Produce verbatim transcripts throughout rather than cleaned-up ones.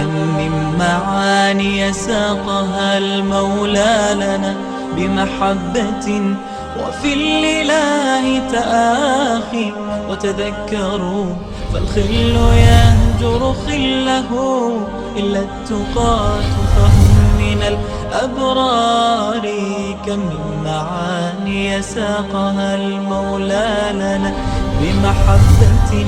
من معاني ساقها المولى لنا بمحبة، وفي الإله تآخي. وتذكروا فالخل يهجر خله إلا التقاة فهم من الأبرار. كم من معاني ساقها المولى لنا بمحبة،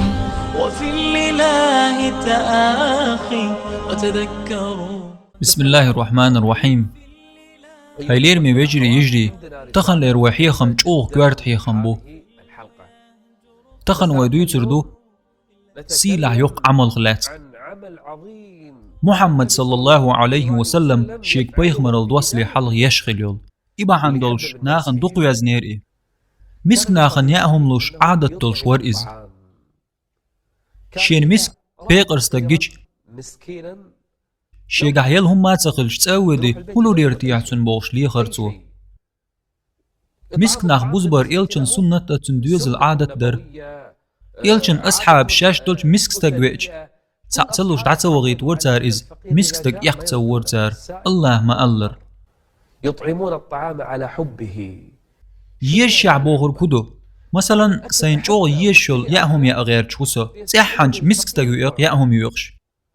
وفي الإله تآخي. وتذكروا. بسم الله الرحمن الرحيم. Хьай лераме вежарий, йижарий, таханлера вай хьехам чӀоагӀа коьрта хьехам бу. Тахана вай дуьйцур ду сийлахь йоккха Ӏамалх лаьцна. Мухьаммад, саллаллахӀу Ӏалайхи ва саллам, шега пайхамарал доссале хьалха еш хилла йола. И бахьана долуш нахана дукха везнера и. Миска нахана яа хӀума луш Ӏадат долуш вара иза. Шена миска пекъар стаг гича, шегахь яла хӀумма а ца хилча, цӀа а воьдий, хӀун лур яра техьа цунна бохуш лехара цо. Миска нах бузбар элчан суннат а, цуьнан доьзал Ӏадат дара. Элчан асхьабаш шаьш долчу миска стаг веача, цхьаъ ца луш дӀа ца вахийтавора цара иза, миска стаг эккха ца вора цара, АллахӀа ма-аллара. يطعمون الطعام على حبه. Езашехь бохург хӀун ду? Масалан, сайна чӀогӀа езаш йолу яа хӀума яа гӀерташ ву со, цӀеххьанчу миска стаг веа-кх яа хӀума йоькхуш.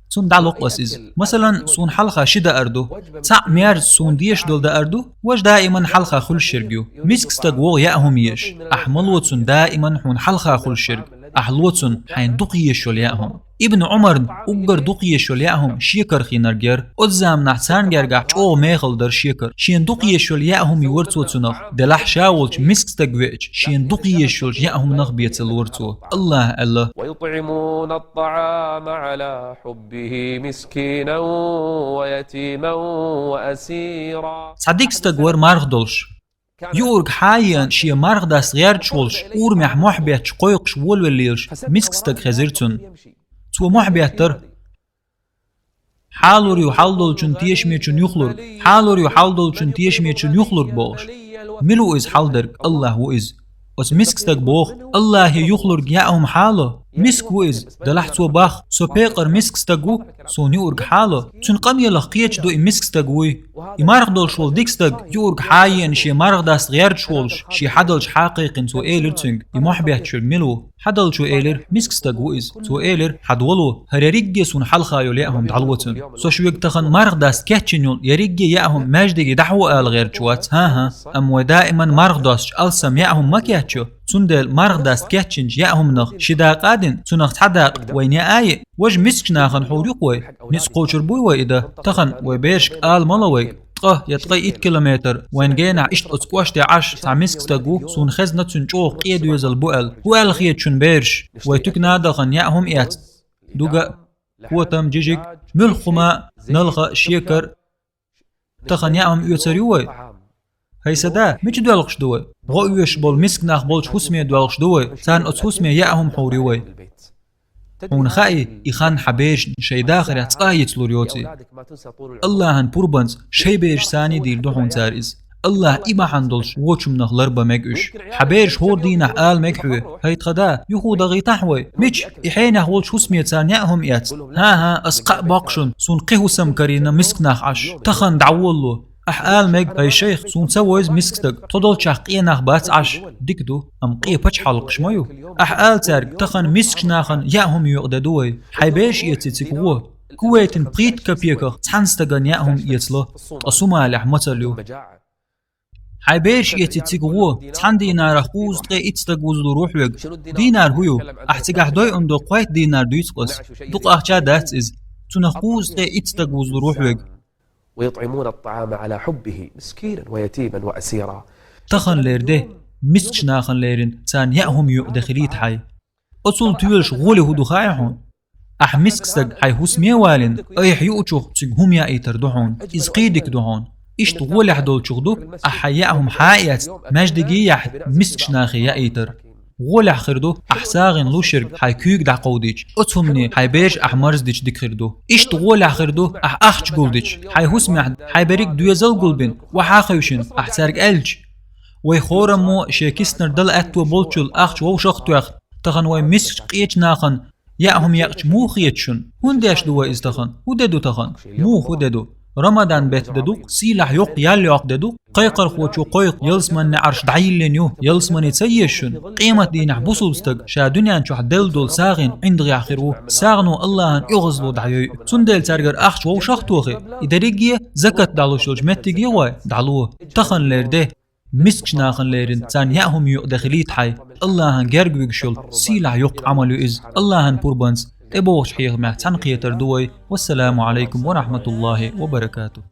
Цунна дӀалокху ас иза. Масалан, суна хьалха ши даар ду. Цхьаъ мерза суна дезаш долу даар ду, важа даиман хьалха хуьлуш ерг ю. Миска стаг вогӀу яа хӀума езаш. Ахь ма ло цунна даиман хьуна хьалха хуьлуш ерг. Ахь ло цунна хьайна дукха езаш йолу яа хӀума. Ибн Ӏумарна уггар дукха езаш йолу яа хӀума шекар хинарг яра. Оцу заманахь царна гергахь чӀогӀа мехала дара шекар. Шена дукха езаш йолу яа хӀума йора цо цунах, делахь ша волчу миска стаг веача, шена дукха езаш йолчу яа хӀуманах бен ца лора цо. АллахӀа аьлла: ويطعمون الطعام على حبه مسكينا ويتيما وأسيرا. Цхьа дика стаг вара марха долуш. Юург хьан а еана шен марха даста гӀерташ волуш, урамехь мохь бетташ кхойкхуш волавелла лелаш миска стаг хезира цунна. Цо мохь беттара. Хьалур ю хьалдолчун тешамечун юхалург, хьалур ю хьалдолчун тешамечун юхалург бохуш. Мила ву иза хьалдерг? АллахӀ ву иза. Оцу миска стаг боху: АллахӀе юхалург яа хӀума хьало? Миска ву иза, делахь цо боху: со пекъар миска стаг ву, суна юург хьало. Цуьнан къамелах кхеташ ду и миска стаг вуй. И марха долуш волу дика стаг, юург хьан а еана шен марха даста гӀерташ волуш, шен хьадалча хьан а кхайкхина, цо элира цуьнга: и мохь бетташ верг мила ву? Хьадалчо элира: миска стаг ву иза. Цо элира: хьада вало, хӀара ерригге суна хьалха йолу яа хӀума дӀало цунна. Со шуьга тахана марха даста кечйина йолу ерригге яа хӀума маьждиге дӀахьо ала гӀерташ вац, хӀан-хӀа. Амма вай даиман марха достуш алсам яа хӀума ма кечйо, цундела марха даста кечйинчу яа хӀуманах ши дакъа а дина, цунах цхьа дакъа вайна яа а йиъ, важа мискачу нахана хьур ю-кх вай. Ницкъ кхочур буй вай и дан? Тахана вай берашка ала ма ло вайга. Ткъа я ткъе итт километр вайн генахь иштта оцу кӀоштехь Ӏаш цхьа миска стаг ву, суна хезна цуьнан чӀогӀа къен доьзал бу аьлла. ХӀун аьлла хета шуна бераш? Вай туькана а дахана яа хӀума эцна. Дуга а, котам, жижиг, муьлхха хӀума а, налха а, шекар а. Тахана яа хӀума оьцур ю вай? ХӀай сан да, мича доьлхуш ду вай? ГӀо оьшуш болу миска нах болчу хӀусаме доьлхуш ду вай? Царна оцу хӀусаме яа хӀума хьур ю вай? Хьуна хаьий, и хан хьан берашна шайн дахарехь цкъа а йицлур йоций? АллахӀан пурбанца шайн бераш санний дийр ду хьуна цара иза. АллахӀа и бахьана долуш вочу хӀуманах ларбан мега уьш. Хьан бераш хӀора дийнахь ала мега хьоьга: хӀай тхан да, юха дахийтахьа вай. Мича? И хьенех волчу хӀусаме царна яа хӀума эцна. ХӀан-хӀа, ас кхаъ боккху шуна, суна кхин хӀусам карийна миска нах Ӏаш. Тахана дӀаволало. Ахь ала мега: хӀай шайх, суна ца во иза миска стаг, тхо долчохь къен нах бац Ӏаш. Дика ду, амма къен пачхьалкхаш ма ю. Ахь ала цаьрга: тахана мискачу нахана яа хӀума йоькъу де ду вай. Хьайн бераш эций цига гӀо. Кувейтан пхийтта капеках цхьана стагана яа хӀума эцало, ткъа Сомалехь мацалла ю. Хьайн бераш эций цига гӀо, цхьана динарах кхузткъе итт стаг вузалур ву хьоьга. Динар хӀун ю? Ахь цигахь дойъун долу кхойтта динар дуьйцу-кх ас. Дукха ахча дац иза. Цунах кхузткъе итт стаг вузалур ву хьоьга. ويطعمون الطعام على حبه مسكينا ويتيما وأسيرا. Таханлера де, мискачу нахана лерина, царна яа хӀума йоькъу де хилийта хьайн. Оцул тоьлуш гӀоли хӀун ду хаьий хьуна? Ахь миска стаг хьайн хӀусаме а валийна, айхьа юучух цуьнга хӀума яийтар ду хьуна. Иза кхин дика ду хьуна. Иштта гӀолехь долчух ду ахь хьайн яа хӀума хьан а эцна, маьждиге а яхьна, мискачу нахе яийтар. ГӀолехь хир ду ахь сагӀина луш ерг хьайн куьйга дӀакховдийча, оцу хӀумане хьайн бераш ахь марздича дика хир ду. Иштта гӀолехь хир ду ахь ахча гулдича, хьайн хӀусамехь хьайн берриг доьзал гулбина, охьа а хевшина, ахь цаьрга аьлча. Вай хораммо шен киснара дала аьтто болчул ахча вовшах а тоьхна, тахана вай мискачу къечу нахана Яа хӀума яхача муха хеташ шун? ХӀун деш ду вай из тахан? ХӀун де ду тахан? Муха хӀун де ду? Рамадан бетта де ду-кх, сийлахь йоккха ял йоккха де ду-кх. Кхайкхархочо кхойкху ялсаманин Ӏарш дӀайиллина ю. Ялсамани ца еза шун? Къематдийнахь бусалба стаг ша дуьнен чохь делла долу сагӀина ӀиндагӀехь хир ву. СагӀано Аллахьан оьгӀазло дӀайойу. Цундела цаьргара ахча вовшах а тохий, и дерриге а закат дӀалуш йолчу меттиге а вай дӀало. Тахан лер де. Мискачу нахана лерина, царна яа хӀума юкъа де хилийта хьайн. Аллахьан герга вуьгуш йолу сийлахь йоккха Ӏамал ю иза. Аллахьан пурбанца тӀебогӀучу хьехамехь цхьаьнакхетар ду вай. Вассаламу Ӏалайкум ва рахьматуллахӀи ва баракатухӀ.